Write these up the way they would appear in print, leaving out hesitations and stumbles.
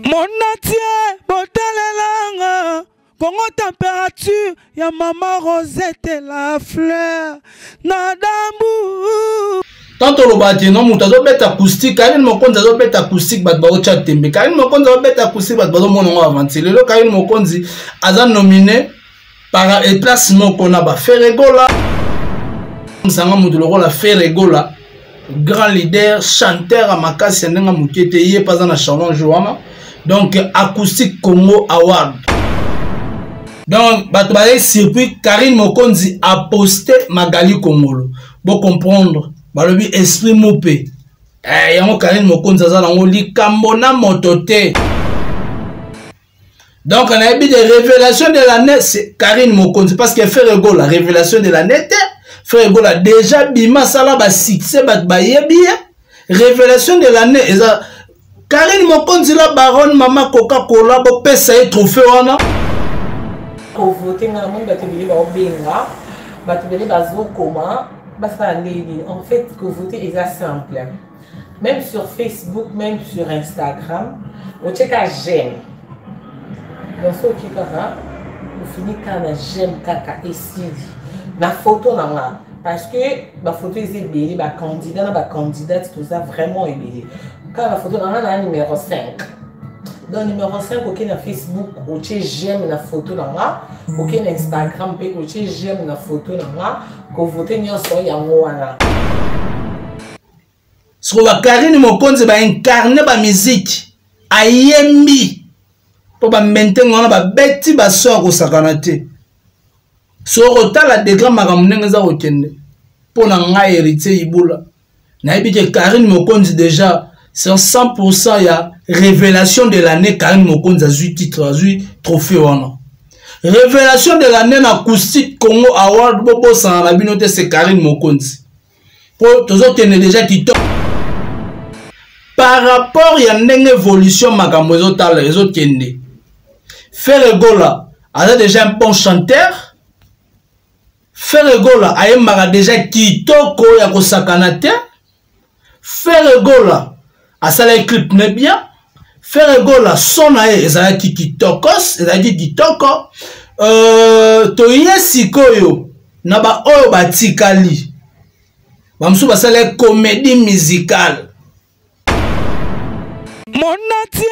Monatie botalelanga Congo température ya mama Rosette la fleur na dambu. Tant toloba te no moto azobeta acoustique, Karine Mokonzi azobeta acoustique, bato baotya tembe. Karine Mokonzi azobeta acoustique, bato bazomona yango aventure. Lelo Karine Mokonzi aza nominé par place moko na ba Ferre Gola. Msanga moto lokola Ferre Gola, grand leader, chanteur ya makasi ya ndenge moke te, ye mpe aza na challenge wana. Donc Acoustique Congo Award. Donc bato bazali surpris, Karine Mokonzi a posté Magali Kongolo. Bo comprendre, balobi esprit mupe. Yango Karine Mokonzi aza nango likambo na moto te. Donc on a eu des révélations de l'année, c'est Karine Mokonzi, parce que Ferre Gola, révélation de l'année, Ferre Gola déjà bima sala ba succès ba ba yebi, révélation de l'année eza Karine Mokonzi la baronne mama Coca-Cola bo pesa ye trophée wana. Ko voter nga namoni bato ebele baobenga, bato ebele bazokoma, basala ndenge nini? En fait, ko voter eza simple. Même sur Facebook, même sur Instagram, otie ka j'aime. Donc soki kaka ofini kaka na j'aime kaka esili na photo na nga, parce que ba photo eza ebele, ba candidat na ba candidate toza vraiment ebele. Kaka na photo na nga na numéro 5. Donc numéro 5, oke na Facebook otie j'aime na photo na nga, oke na Instagram pe otie j'aime na photo na nga, kovote nyonso yango wana. Soko ba Karine Mokonzi ba incarne ba musique, ayembi po ba maintenir wana ba beti ba son ya kosakana te. Soko kotala degré makambo ndenge eza kokende, mpo na ngai Héritier Ibula nayebi ke Karine Mokonzi déjà sur 100% ya révélation de l'année. Karine Mokonzi azwi titre, azwi trophée wana. Révélation de l'année na Acoustique Congo Award, bobosana na bino te, c'est Karine Mokonzi. Po tozokende déjà kitoko par rapport ya ndenge évolution makambo ezotala ezokende. Ferre Gola aza déjà un bon chanteur. Ferre Gola ayembaka déjà kitoko ya kosakana te. Ferre Gola asalaki clip ne bien. Ferre Gola son na ye ezalaki kitokos, ezalaki kitoko. Toye sikoyo na ba oyo batikali, ba mosusu basalaki comédie musicale. Monatie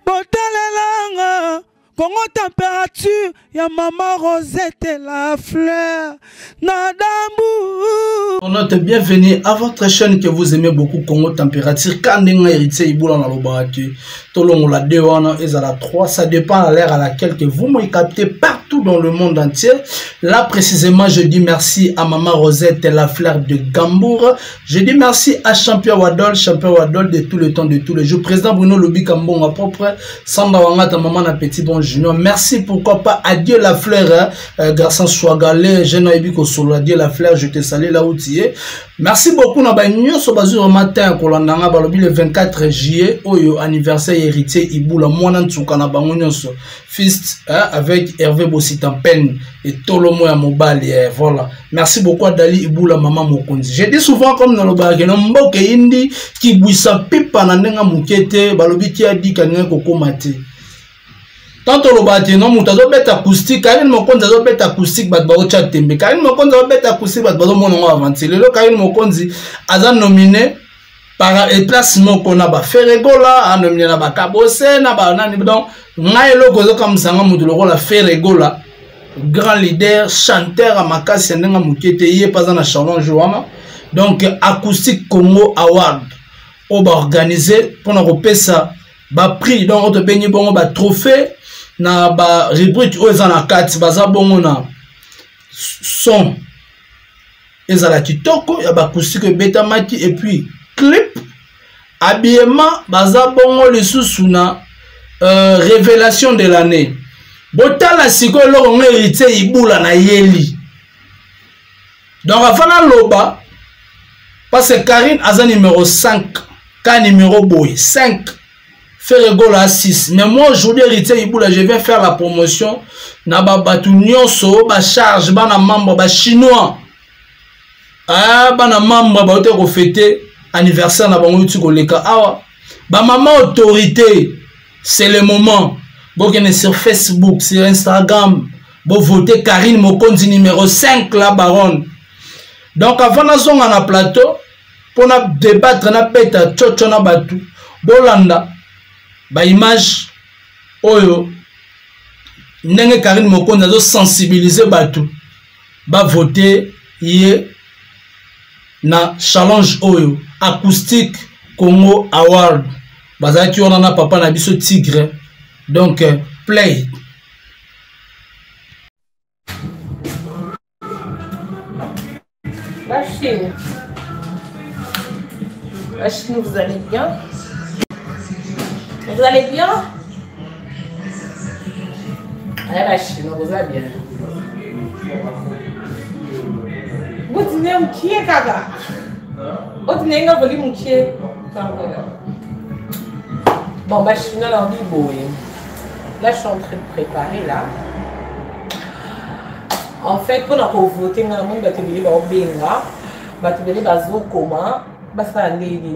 botalelanga Congo température ya mama Rosette la fleur na dambu. Notre bienvenue à votre chaîne que vous aimez beaucoup, Congo Température. Quand on a héritier Ibula na lobaki, tolongo la 2 wana et à la 3, ça dépend à l'heure à laquelle que vous m'avez capté partout dans le monde entier. Là précisément, je dis merci à maman Rosette la fleur de Gambour. Je dis merci à Champion Wadol, Champion Wadol de tout le temps, de tous les jours. Président Bruno Lobi Kambonga propre, Sandra Wangata, maman na petit bon junior. Merci, pourquoi pas, adieu la fleur, hein, garçon Swagalé, jeune Ebiko Solo, adieu la fleur, je te salue là où tu es. Merci beaucoup, na ba nyoso bazu matin, kolandanga, balobi le 24 juillet, oyo anniversaire héritier Ibula, mwana ntsuka na bango nyoso. Fils, hein, avec Hervé Bossitampène et Tolomo ya mobali, eh, voilà. Merci beaucoup à Dali Ibula, maman Mokonzi. Je dis souvent comme dans le bar, que mboke indi qui bouissa pipa na ndenga mukete, balobi ki a dit kaninga kokomate. Tant olobaki no moto azobeta acoustique, Karine Mokonzi azobeta acoustique, bato baotya tembe. Karine Mokonzi azobeta acoustique, bato bazomona yango aventure. Lelo Karine Mokonzi aza nominé par place moko na ba Ferre Gola, a nominé na ba Kabose, na ba nani. Donc ngai eloko ezokamwisa nga moto lokola Ferre Gola, grand leader, chanteur ya makasi ya ndenge moke te, ye mpe aza na challenge wana. Donc Acoustique Congo Award oyo baorganize mpona kopesa ba prix, donc oyo tobengi bongo ba trophée na ba rubrique oyo eza na kati, baza bongo na son ezala kitoko ya ba acoustique ebetamaki, et puis clip, habillement, baza bongo lisusu na révélation de l'année. Botala sikoyo eloko ngo héritier Ibula na yeli. Donc avant naloba, parce que Karine aza numéro 5, ka numéro boy 5, Ferre Gola a 6. Mais moi aujourd'hui héritier Ibula, je viens faire la promotion na ba batu nyonso, ba charge, ba na membre, ba chinois. Ah, ba na membre ba ote ko fêter anniversaire na bango yuti koleka awa. Ba maman autorité. C'est le moment. Bokende sur Facebook, sur Instagram, bovote Karine Mokonzi numéro 5, la baronne. Donc avant nazonga na plateau mpo na débattre, nabeta tshotshot na bato, bolanda baimage oyo ndenge Karine Mokonzi azosensibilize bato bavote ye na challenge oyo Acoustique Congo Award. Bazalaki wana na papa na biso Tigre. Donc play. La Chine. La Chine, vous allez bien? Vous allez bien? Allez, la Chine, vous allez bien. Vous dînez où qui est, kaka? Vous dînez où volume qui est? Bon, bah, je suis dans l'ordi, Là, je suis en train de préparer, là. En fait, pour nous voter, nous avons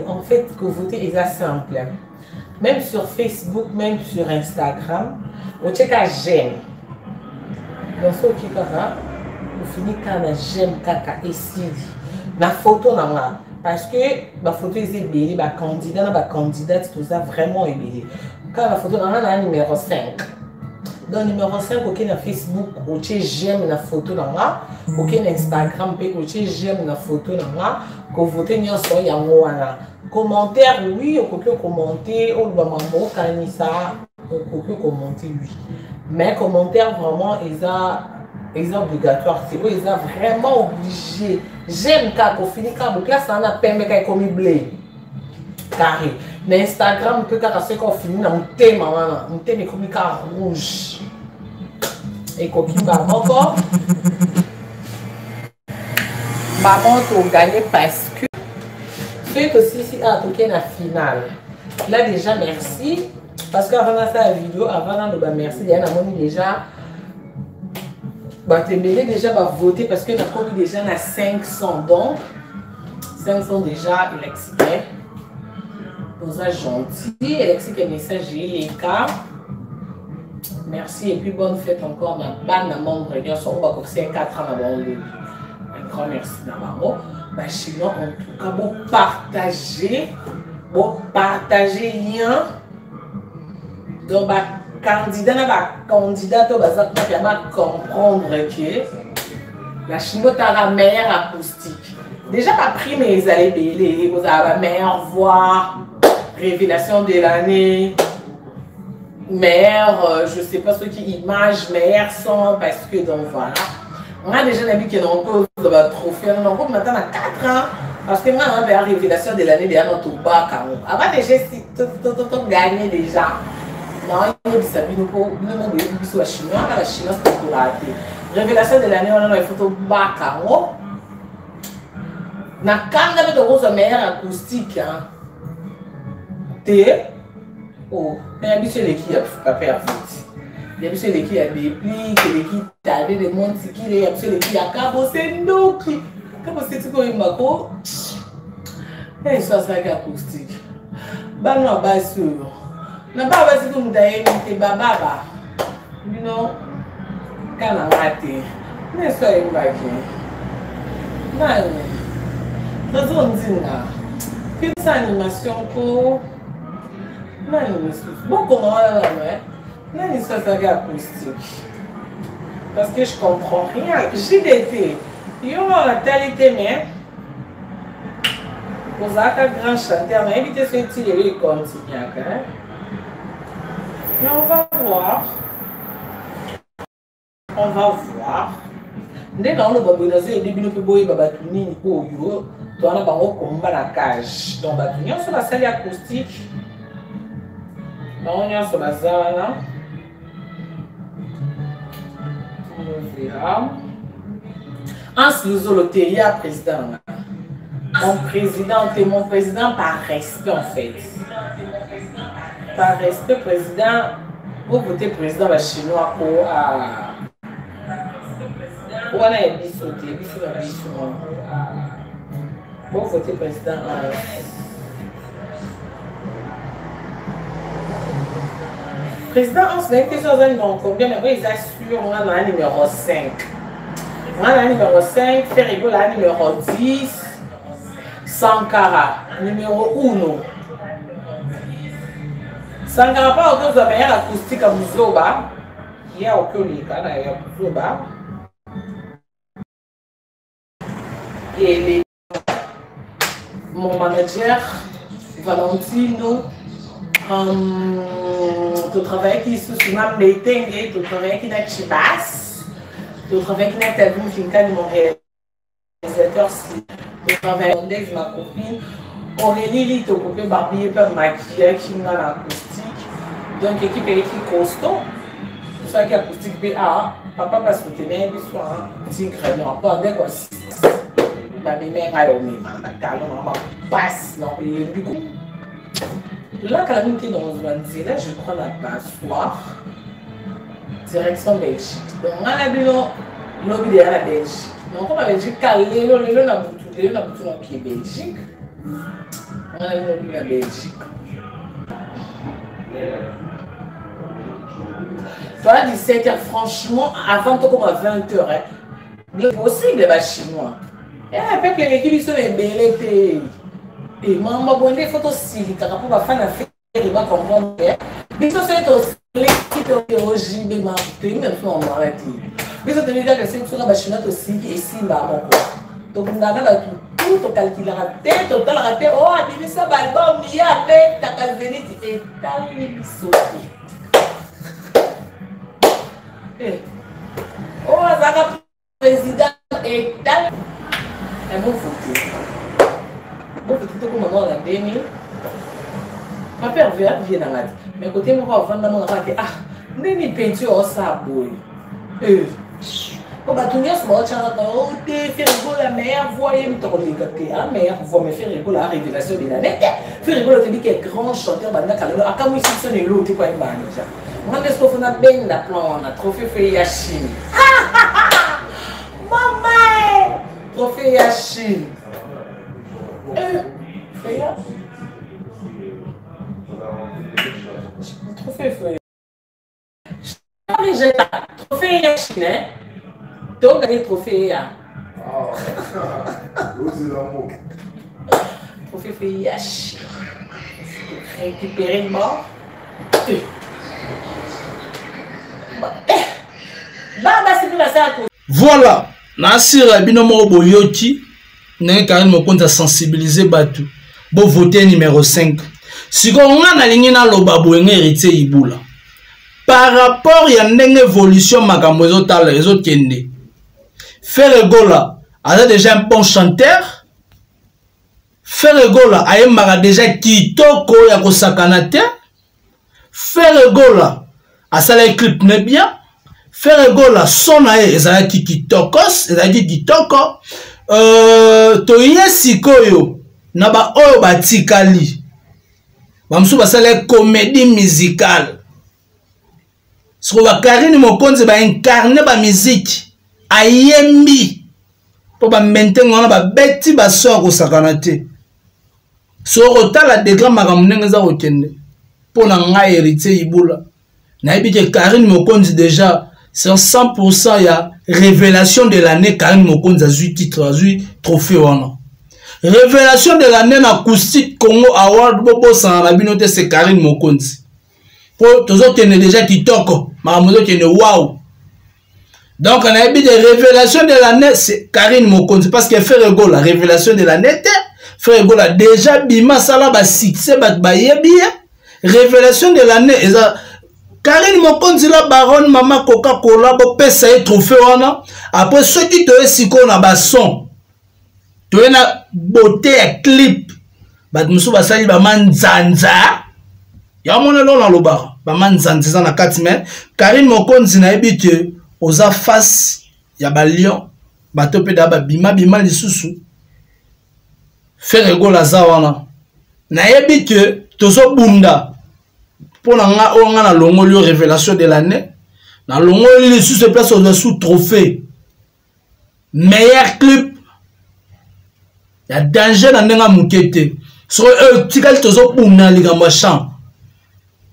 En fait, que voter est simple. Même sur Facebook, même sur Instagram, on check à j'aime. Donc, ce qui est on finit quand on j'aime kaka et si la photo dans la, parce que la photo est belle, la candidat, la candidate, tout ça vraiment est belle. Quand la photo dans la numéro 5. Donc numéro 5, ok, na Facebook, ok, j'aime la photo dans la, ok, na Instagram, ok, j'aime la photo dans la, que voter nyonso yango wana. Commentaire, oui, on peut commenter, on va maman kanisa, on peut commenter, oui. Mais commentaire vraiment, ils ont obligatoire, c'est ils ont vraiment obligé. J'aime quand on finit quand donc là ça en a peine quand comme blé carré. Mais Instagram peut quand c'est qu'on finit dans mon thème mon thème est comme rouge. Et copie par encore. Maman t'as gagné parce que c'est aussi si en tout cas la finale. Là déjà merci parce qu'avant de faire la vidéo, avant de bah merci, il y a un ami déjà bah t'es mêlé déjà bah voter parce que n'a commis déjà na 500 donc 500 déjà électrique. Pour ça gentil, électrique message les cas. Merci et puis bonne fête encore ma bande membre on va commencer 4 ans avant le un grand merci d'abord. Bah sinon en tout cas bon partager lien donc bah candidat na ba candidat to baza ba comprendre que la chimio t'a la meilleure acoustique. Déjà pas pris mais ils allaient bêler, vous avez la meilleure voix, révélation de l'année, meilleure, je sais pas ce qui image, meilleur son parce que donc voilà. On a déjà un ami qui est dans le trophée, on a maintenant à 4 ans parce que moi on a la révélation de l'année déjà dans tout bas quand même. Avant déjà si tout gagné déjà. Non, il y a des nous nous chinois, la chinoise pour rater. Révélation de l'année, on a une photo bas quand même. Na kanga pe tokozwa meilleure acoustique hein. Te oh, mais biso eleki ya papa ya foti. Ya biso eleki ya déplique, eleki tade de montikile, ya biso eleki ya kabose ndoki. Kabose tiko yimba ko. Eh, so asalaki acoustique. Bana basi oyo. Na ba basi ko muta yebi te bababa. Bino kana nga te. Mais so ayimbaki. Nani? Nazo ndinga. Pesa animation ko. Nani mosusu? Bokoma wana nano, hein? Nani so asalaki acoustique? Parce que je comprends rien. JDT. Yo natali te mais ozalaka grand chanteur, nayebi te soki ti lelo ekontinuaka, hein? Mais on va voir. On va voir. Nde na oloba boye nazo yede bino mpe boyeba bato nini oyo towana bango komba na cage. Donc bato nyonso basali acoustique, bango nyonso baza wana. On verra. Hans Luzolo te ya président. Mon président, t'es mon président par respect en fait. Par respect président, pour voter président ba chinois ko a wana ya biso te, biso na biso. Pour voter président Hans. Président Hans nayebi te soki aza numéro combien, mais oyo eza sur nga na numéro 5. Nga na numéro 5, Ferre Gola numéro 10, Sankara numéro 1. Sankara mpo okozwa meilleur acoustique ya buzoba, ye akoki oleka na ya buzoba. Et mon manager Valentino, totravaillaki lisusu na Mbetenge, totravaillaki na Chibas, totravaillaki na Tavin Kinkani, mon réalisateur, totravaillaki ma copine Aurélie Litoko mpe Barbie ye mpe maquillaki nga na acoustique. Donc équipe eyeki costaud, tosalaki acoustique mpe a papa basoutenir biso tigre non po ndeko bameme ngai omema na talon na bapasi na olembi laka mingi te nakozwa nzela, je crois na basoir direction Belgique. Donc ngai na bino lobi deya na Belgique, nakoma Belgique ka lelo, lelo na butu, lelo na butu nakie Belgique. Ngai na bino lobi na Belgique toa 17 heures. Franchement, avant tokoma 20 heures, hein. Possible bachinois, eh, peuple eleki biso na ebele te. E mama boye nde fo tosilikaka mpo bafana Ferre bacomprendre biso. Soki tosiliki, toyojibe ma toyebi na biso na mara te. Biso toyebi kaka soki soka bachinois tosiliki, esimba moko. Tokundaka bato tu, tokalkulaka te, totalaka te. O abimisa baalbum ye, abetaka Zénith, etali biso te. Oyo azalaka président, etali. Bovote, bovote, tokoma moko na ndeni. Papa Herve avie na nga te, mais kote moko avanda monaka te. Ah, ndeni peinture osala boye po bato nyonso baotyaka o te Ferre Gola meilleure voix, ye moto akoleka te. A meilleure voix, mais Ferre Gola a révélation de l'année te. Ferre Gola toyebi ke grand chanteur bandaka lelo, akamwisi biso na eloo te po ayembaka déjà. Nga nde sikoyo fona benda plan wana, trophée fe ya Chine, mama, trophée ya Chine, trophée fe trophée ya Chine, toganye trophée ya trophée fe ya Chine, récupérer mort. Bana basi mpe basala. Voilà, nasira bino moko boyoki ndenge Karine Mokonzi asensibilize bato bovote numéro 5. Sikoyo nga nalingi naloba boye, nga Héritier Ibula, par rapport ya ndenge évolution makambo ezotala ezokende, Ferre Gola aza déjà un bon chanteur. Ferre Gola ayembaka déjà kitoko ya kosakana te. Ferre Gola asalaki clip ne bien. Ferre Gola, son na ye ezalaki kitokos, ezalaki kitoko. Toye sikoyo na baoyo batikali, bamosusu basalaki comédie musicale. Sikoyo bakarine Mokonzi baincarne bamiziki, ayembi mpo bamentengo wana babeti baso ya kosakana te. Soki kotala degré makambo ndenge eza kokende, mpo na ngai Héritier Ibula nayebi ke Karine Mokonzi déjà sur 100% ya révélation de l'année. Karine Mokonzi azwi titre, azwi trophée wana, révélation de l'année na Acoustique Congo Award. Bobosana na bino te, c'est Karine Mokonzi, mpo tozokende déjà kitoko, makambo ezokende wow. Donc nayebi de révélation de l'année, c'est Karine Mokonzi, parce que Ferre Gola révélation de l'année te. Ferre Gola déjà bima, sala basuccès, bato bayebi ye. Révélation de l'année eza Karine Mokonzi, la baronne, mama Coca Cola. Bopesa ye trophée wana. Après, soki toye sikoyo na bason, toye na beauté ya clip, bato mosusu basali bamanzanza ya mona eloko nalobaka, bamanzanza eza na kati. Mais Karine Mokonzi, nayebi te oza face ya balion, bato mpe da babimabima lisusu. Ferre Gola aza wana, nayebi te tozobunda. Mpo na nga, oyo nga nalongoli yo révélation de l'année, nalongoli lisusu place ozwa sous trophée meilleur clip ya danger na ndenge ya moke te. Soki oyo tikali, tozobunda likambo ya champ.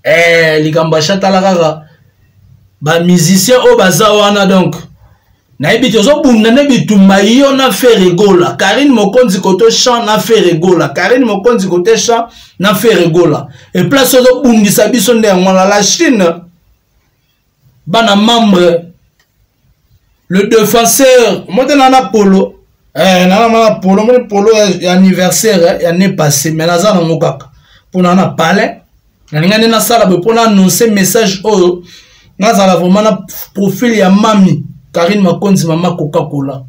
Eh, likambo ya chant, tala kaka bamusicien oyo baza wana. Donc nayebi te, ozobunda nde bitumba yo na Ferre Gola. Karine Mokonzi kote chant na Ferre Gola, Karine Mokonzi kote chant na Ferre Gola. E place ozobundisa biso nde yango wana. La Chine, bana membre, le défenseur mote na na polo, eh, na na polo, moni polo ya anniversaire ya année passée, mais naza nango kaka mpo na na palais. Nalinga nde nasala boye mpo na annonce message oyo, nazala vraiment na profil ya mami Karine Mokonzi, mama Coca-Cola.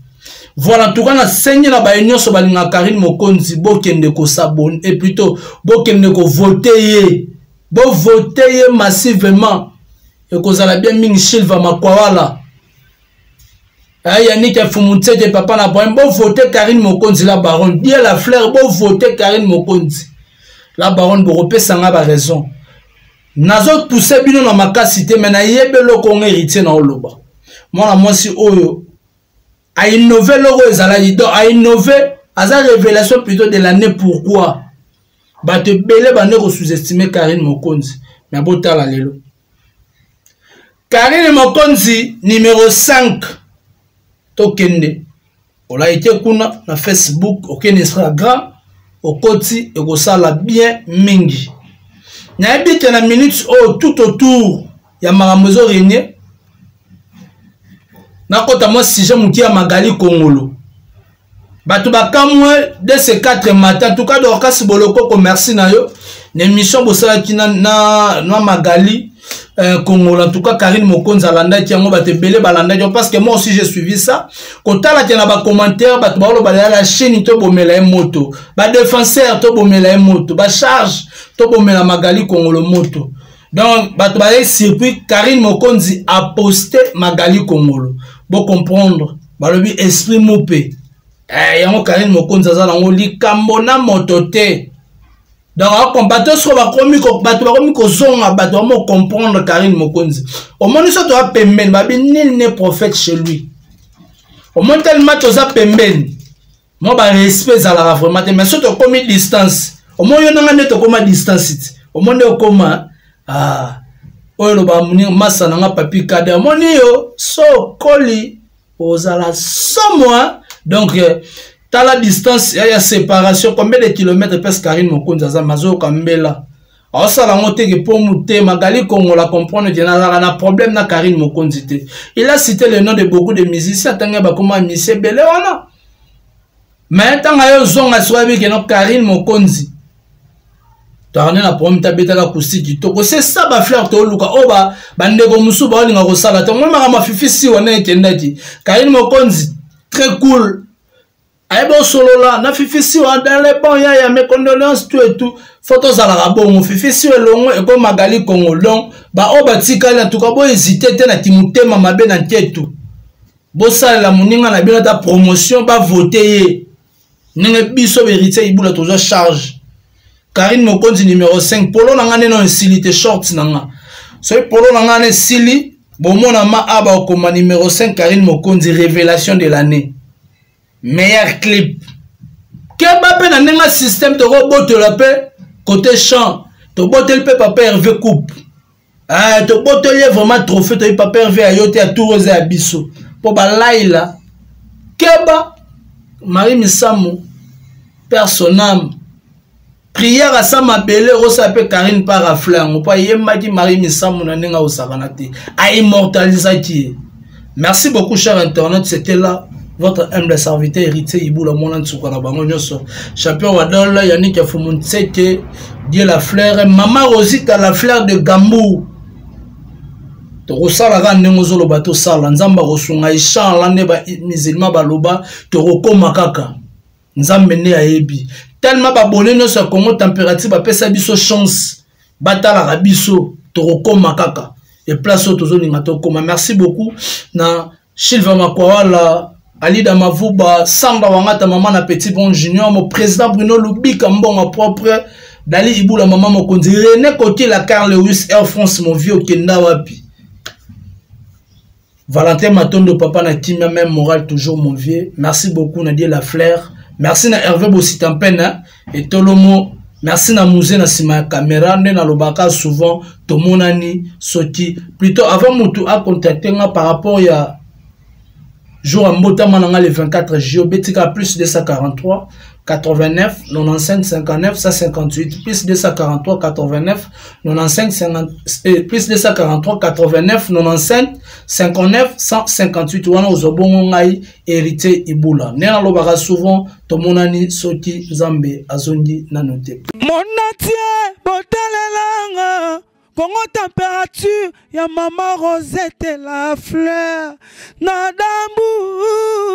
Voilà, en tout cas nasengi na baye nyonso balingaka Karine Mokonzi, bokende kos'abonner et plutôt bokende kovote ye, bovote ye massivement, ekozala bien mingi. Silva Makwawala, Yannick Fumuntsete, papa na boye, bovote Karine Mokonzi la baronne, Bien la fleur, bovote Karine Mokonzi la baronne. Bokopesanga baraison, nazopousse bino na makasi te, me nayebi eloko ngo Héritier na oloba. Mwana mwasi oyo ainnove eloko ezalaki, donc ainnove, aza révélation plutôt de l'année. Pourquoi bato ebele bande kosous-estime Karine Mokonzi? Me botala lelo, Karine Mokonzi numéro 5. Tokende olai te kuna na Facebook, okende Instagram, okoti, ekosala bien mingi. Nayebi te na minute oyo, tout autour ya makambo ezorenye, nakota mwa sujet moke ya Magali Kongolo. Bato bakamwe de ce 4 matin. En tout cas, Dorcas Bolokoko, merci na yo na émission bosalaki na Magali Kongolo. En tout cas, Karine Mokonzi alandaki yango, bato ebele balandaki yango, parce que moi aussi j'ai suivi ça. Kotala te na bacommentaire, bato baoloba ya la chaîne, tobomela ye moto, badéfenseur tobomela ye moto, bacharge tobomela Magali Kongolo moto. Donc bato bazali surpris, Karine Mokonzi aposte Magali Kongolo. Bocomprendre, balobi esprit mupe, yango Karine Mokonzi aza nango likambo na moto te. Donc bato soko bakomi, bato bakomi kozonga, bato bakomi comprendre Karine Mokonzi. Omoni, so toza pembeni, babi nul n'est prophète chez lui. Omoni, tellement toza pembeni, mwa barespect ezalaka vraiment te. Mais so tokomi distance, omoni, yo nanga nde tokóma distance ti omoni nde okóma, ah, oyo eloba masa nanga Papi Kade, omoni yo so okoli ozala somo. Donc tala distance ya séparation, combien de kilomètres pese Karine Mokonzi aza mazoyoka mbela aosala yango teke mpo mute Magali Kongola comprendre te nazalaka na problème na Karine Mokonzi te. Il a cité le nom de beaucoup de musiciens, ntango bakoma musicien ebele wana, mais ntango aye ozonga sikoyo, abiki no Karine Mokonzi toarne na problème te, abetaka kusi kitoko. C'est ça bafleur toluka oyo bandeko mosusu baolinga kosala te. Omoi makambo afifi si wana ekendaki, Karine Mokonzi très cool, ayebi osolola na Fifi Siwa dans les bons. Yaya, mes condoléances, tout et tout. Fo tozalaka bongo. Fifi Siwa elongo eko Magali Kongo. Donc baoyo batikali, en tout cas bohésite te na kimotema mabe na nketu, bosalela moninga na bino ata promotion, bavote ye ndenge biso Héritier Ibula tozwa charge. Karine Mokonzi numéro 5. Polo na nga nde no esili te, short na nga. Soki polo na nga na esili, bomona ma aba okoma numéro 5, Karine Mokonzi, révélation de l'année, meilleur clip. Keba mpe na ndenge système tokobotola mpe côté chant, toboteli mpe papa Hervé coupe, tobotoli ye vraiment trophée. Toyi papa Hervé ya yo te, ya tour eza ya biso mpo balaila. Keba, Marie Misamu personame prière asa mabele okosala mpe Karine parafle yango mpo ayembaki Marie Misamu na ndenge akosakana te, aimmortalisaki ye. Merci beaucoup, cher internet, c'était là votre humble serviteur Héritier Ibula, mwana nsuka na bango nyonso, champion wadol Yannick Afumu Ntseke, Dieu la fleur, mama Rosita la fleur de Gambour. Tokosala kaka ndenge ozoloba, tosala, Nzambe akosunga, inchallah. Nde bamusulman baloba tokokóma kaka, Nzambe nde ayebi. Tellement babone nyonso ya Congo Température bapesa biso chance, batalaka biso, tokokóma kaka e place oyo tozolinga tokóma. Merci beaucoup na Silva Makwawala, Alida Mavuba, Samba Wangata, mama na Petit Bon Junior, mon président Bruno Lubika Mbongo propre, Dali Ibula, mama mokonzi, René Kotila, Carl Lewis, Air France, mon vieux Okenda wapi, Valentin Matondo, papa na kimia, même moral toujours, mon vieux. Merci beaucoup Nadia la fleur, merci na Hervé Bositampena et Tolomo. Merci na musée na sima ya caméra nde nalobaka souvent tomonani soki plutôt avant mutu a contacter nga par rapport ya jour ya mbotama na nga le 24 juillet obetika plus 243 89 95 59 158 plus 243 89 95 50, eh, plus 243 89 95 59 158 wana ozwa bongo ngai Héritier Ibula nde nalobaka souvent tomonani soki Nzambe azongi nanu te. Monatie botalelanga Congo température ya mama Rosette la fleur na dambu.